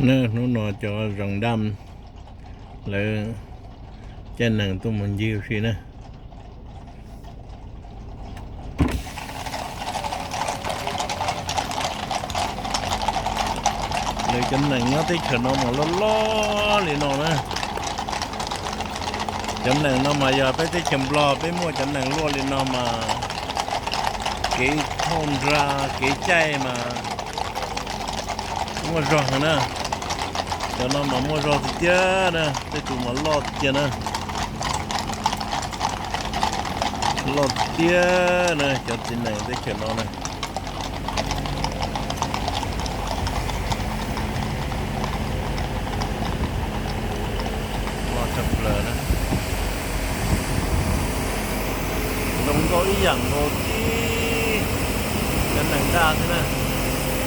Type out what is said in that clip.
Na, hnub no cov zoo dam lawv caij nees tuaj mus ncig ua si na. Lawv cov nees nyob teb chaws no mas loj loj li no na. Cov nees no mas yog peb teb chaws Nplog peb muaj cov nees luaj li no mas kev thauj nra kev caij mas muaj zog heev na. Cov no mas muaj zog tiag tiag na, tej tus mas loj tiag na. Loj tiag na, cov txiv nees teb chaws no na. Loj tshaj plaws na. Zoo nkauj ib yam nkaus tib cov nees daj xwb na.